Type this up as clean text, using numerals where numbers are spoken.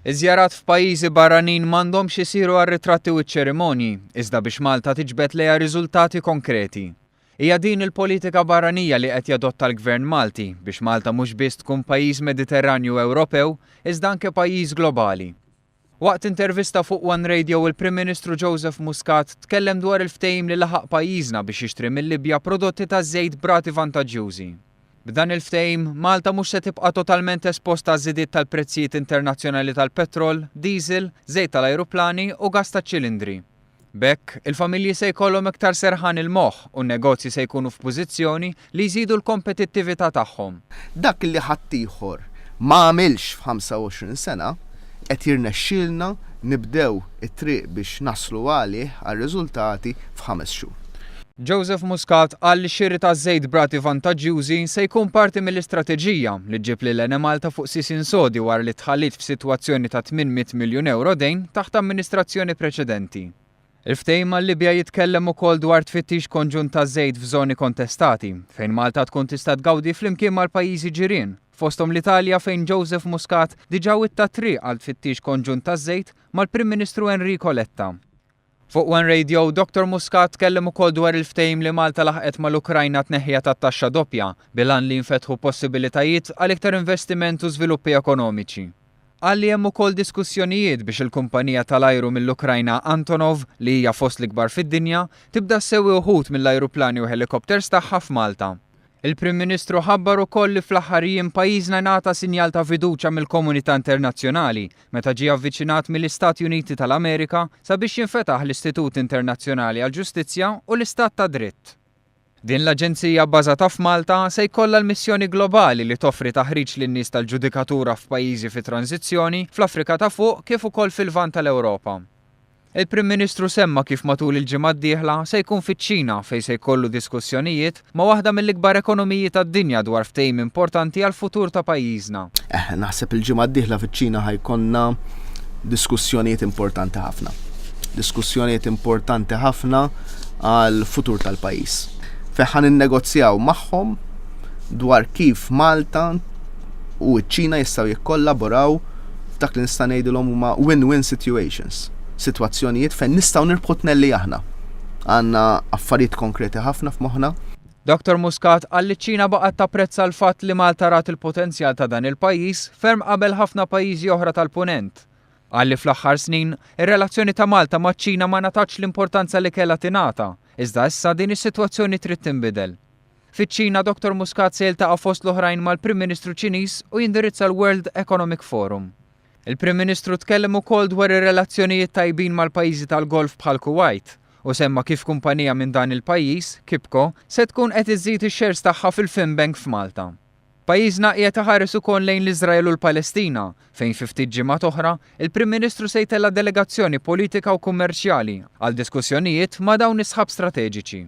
Iż-żjarat f'pajjiżi barranin m'għandhomx isiru għar-ritratti u ċ-ċerimonji, iżda biex Malta tiġbed lejha riżultati konkreti. Hija din il-politika barranija li qed jadotta l-Gvern Malti biex Malta mhux biss tkun pajjiż Mediterranju Ewropew, iżda anke pajjiż globali. Waqt intervista fuq One Radio il-Prim Ministru Joseph Muscat tkellem dwar il-ftehim li laħaq pajjiżna biex jixtri mil-Libja prodotti taż-żejt b'rati vantaġġjużi. B'dan il-ftehim, Malta mhux se tibqa' totalment esposta għaż-żidiet tal-prezzijiet internazzjonali tal-petrol, diesel, żejt tal-ajruplani u gass taċ-ċilindri. B'hekk, il-familji se jkollhom iktar serħan il-moħħ u n-negozji se jkunu f'pożizzjoni li jżidu l-kompetittività tagħhom. Dak li ħaddieħor ma għamilx f'25 sena, qed jirnexxielna nibdew it-triq biex naslu għalih, għar-riżultati, f'ħames xhur. Joseph Muscat qal li x-xiri taż-żejt b'rati vantaġġjużi se jkun parti mill-istrateġija li ġġib lil Enemalta fuq sisien sodi wara li tħalliet f'sitwazzjoni ta' 800 miljun ewro dejn taħt amministrazzjoni preċedenti. Il-ftehim mal-Libja jitkellem ukoll dwar tfittix konġunt taż-żejt f'żoni kontestati, fejn Malta tkun tista' tgawdi flimkien mal-pajjiżi ġirien, fosthom l-Italja fejn Joseph Muscat diġà witta t-triq għal tfittix konġunt taż-żejt mal-Prim Ministru Enrico Letta. Fuq One Radio, Dottor Muscat tkellem ukoll dwar il-ftehim li Malta laħqet mal-Ukrajna għat-tneħħija tat-taxxa doppja, bil-għan li jinfetħu possibilitajiet għal iktar investiment u żviluppi ekonomiċi. Qal li hemm ukoll diskussjonijiet biex il-kumpanija tal-ajru mill-Ukrajna Antonov, li hija fost l-ikbar fid-dinja, tibda ssewwi uħud mill-ajruplani u ħelikopters tagħha f'Malta. Il-Prim Ministru ħabbar ukoll li fl-aħħar jiem pajjiżna ngħata sinjal ta' fiduċja mill-komunità internazzjonali meta ġie avviċinat mill-Istati Uniti tal-Amerika sabiex jinfetaħ l-Istitut Internazzjonali għall-Ġustizzja u l-Istat tad-Dritt. Din l-aġenzija bbażata f'Malta se jkollha l-missjoni globali li toffri taħriġ lin-nies tal-ġudikatura f'pajjiżi fi tranżizzjoni fl-Afrika ta' Fuq kif ukoll fil-Lvant tal-Ewropa. Il-Prim Ministru semma kif matul il-ġimgħa d-dieħla se jkun fiċ-Ċina fejn se jkollu diskussjonijiet ma' waħda mill-ikbar ekonomiji tad-dinja dwar ftehim importanti għall-futur ta' pajjiżna. Eh, naħseb il-ġimgħa d-dieħla fiċ-Ċina ħa jkollna diskussjonijiet importanti ħafna. Diskussjonijiet importanti ħafna għall-futur tal-pajjiż. Fejn ħa ninnegozjaw magħhom dwar kif Malta u ċ-Ċina jistgħu jikkollaboraw f'dak li nista' ngħidilhom huma win-win situations, sitwazzjonijiet fejn nistgħu nirbħu t-tnejn li aħna. Għandna affarijiet konkreti ħafna f'moħħna. Dottor Muscat qal li ċ-Ċina baqgħet tapprezza l-fatt li Malta rat il-potenzjal ta' dan il-pajjiż ferm qabel ħafna pajjiżi oħra tal-Punent. Qal li fl-aħħar snin, ir-relazzjoni ta' Malta maċ-Ċina ma ngħatatx l-importanza li kellha tingħata, iżda issa din is-sitwazzjoni trid tinbidel. Fiċ-Ċina, Dottor Muscat se jiltaqa' fost l-oħrajn mal-Prim Ministru Ċiniż u jindirizza l-World Economic Forum. Il-Prim Ministru tkellem ukoll dwar ir-relazzjonijiet tajbin mal-pajjiżi tal-Golf bħall-Kuwajt u semma kif kumpanija minn dan il-pajjiż, Kipco, se tkun qed iżżid ix-shares tagħha fil-FIMBank f'Malta. Pajjiżna qiegħed iħares ukoll lejn l-Iżrael u l-Palestina, fejn fi ftit ġimgħat oħra, il-Prim Ministru se jtella' delegazzjoni politika u kummerċjali għal diskussjonijiet ma' dawn is-sħab strateġiċi.